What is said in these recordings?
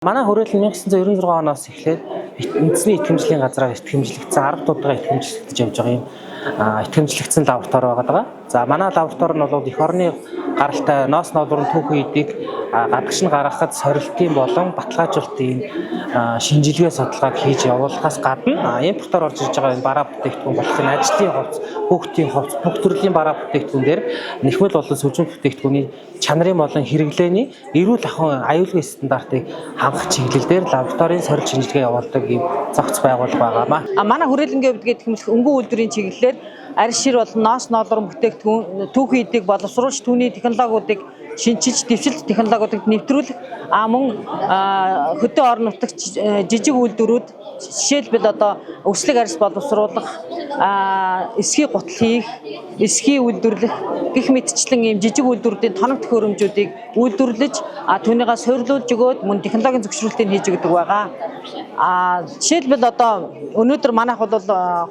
Манай хүрээлэн 1996 оноос эхлээд үндэсний итгэмжлийн газраар итгэмжлэгдсэн 10 удаа итгэмжлэгдэж явж байгаа юм итгэмжлэгдсэн лаборатори байгаа. За, манай лаборатори нь бол эх орны гаралтай ноос ноолуурын түүхэн эдийг гадагш нь гаргахад сорилтын болон баталгаажуулалтын шинжилгээ судалгааг хийж явуулахаас гадна импортоор орж ирж байгаа энэ бараа бүтээгдэхүүн болох энэ ажлын хувцас, хүүхдийн хувцас, бүх төрлийн бараа бүтээгдэхүүн дээр нэхмэл болон сүлжүүн бүтээгдэхүүний чанарын болон хэрэглээний эрүүл ахуйн аюулгүй стандартыг хангах чиглэл дээр лабораторийн сорилт шинжилгээ явуулдаг ийм зохиц байгууллага байгаамаа. А манай хүрээлэнгийн хувьд гэх юм бол өнгөн үйлдвэрийн чиглэлээр арь шир болон ноос ноолуурын бүтээгдэхүүн, түүхэн эдийг боловсруулж, түүний технологиудыг шинчилж, дэвшилт технологиудыг нэвтрүүлэх, а мөн хөдөө орон нутагт жижиг үйлдвэрүүд, жишээлбэл одоо өслөг арьс боловсруулах, эсхий гутал хийх, эсхий үйлдвэрлэх гэх мэтчлэн ийм жижиг үйлдвэрүүдийн тоног төхөөрөмжүүдийг үйлдвэрлэж, түүнийгээ суйрлуулж өгөөд мөн технологийн зөвшөөрлтийг хийж өгдөг байгаа. А жишээлбэл одоо өнөөдөр манайх бол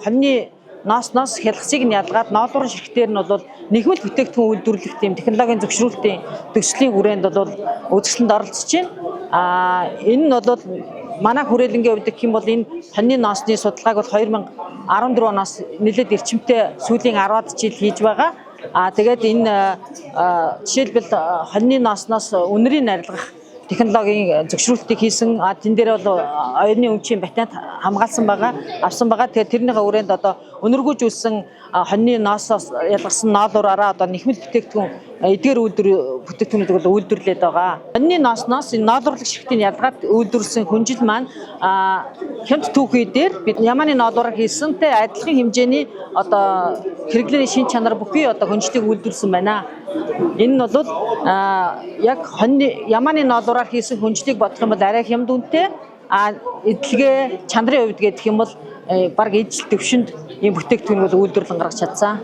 хоньны ноосноос хялгасыг нь ялгаад ноолуурын ширхтээр нь бол нэхмэл бүтээгдэхүүн үйлдвэрлэх тийм технологийн зөвшөөрлтийн төслийн хүрээнд бол үзэсгэлэнд оролцож байна. А энэ нь бол манай хүрээлэнгийн хувьд гэх юм бол энэ хоньны ноосны судалгааг бол 2014 оноос нэлээд эрчимтэй сүүлийн 10-аад жил хийж байгаа. А тэгээд энэ жишээлбэл хоньны ноосноос үнэрийг арилгах технологийн зөвшөөрлтийг хийсэн. А тэн дээр бол оюуны өмчийн патент хамгаалсан байгаа, авсан байгаа. Тэгэхээр тэрнийхээ хүрээнд одоо өнөргүүжүүлсэн хоньны ноосоос ялгарсан ноолуураараа одоо нэхмэл бүтээгдэхүүн, эдгээр үйлдвэр бүтээгдэхүүнүүдийг бол үйлдвэрлээд байгаа. Хоньны ноосноос энэ ноолуурлах ширхтийг ялгаад үйлдвэрлэсэн хүнжил маань хямд түүхий дээр бид Яманы ноолуураар хийсэнтэй адилхан хэмжээний одоо хэрэглээний шинж чанар бүхий одоо хүнжлийг үйлдвэрлэсэн байна. Энэ нь бол яг хоньны Яманы ноолуураар хийсэн хүнжлийг бодох юм бол арай хямд үнэтэй, а эдлэгээ чанарын хувьд гэх юм бол бараг ижил төвшөнд ийм бүтээгдэхүүн бол үйлдвэрлэн гаргаж чадсан.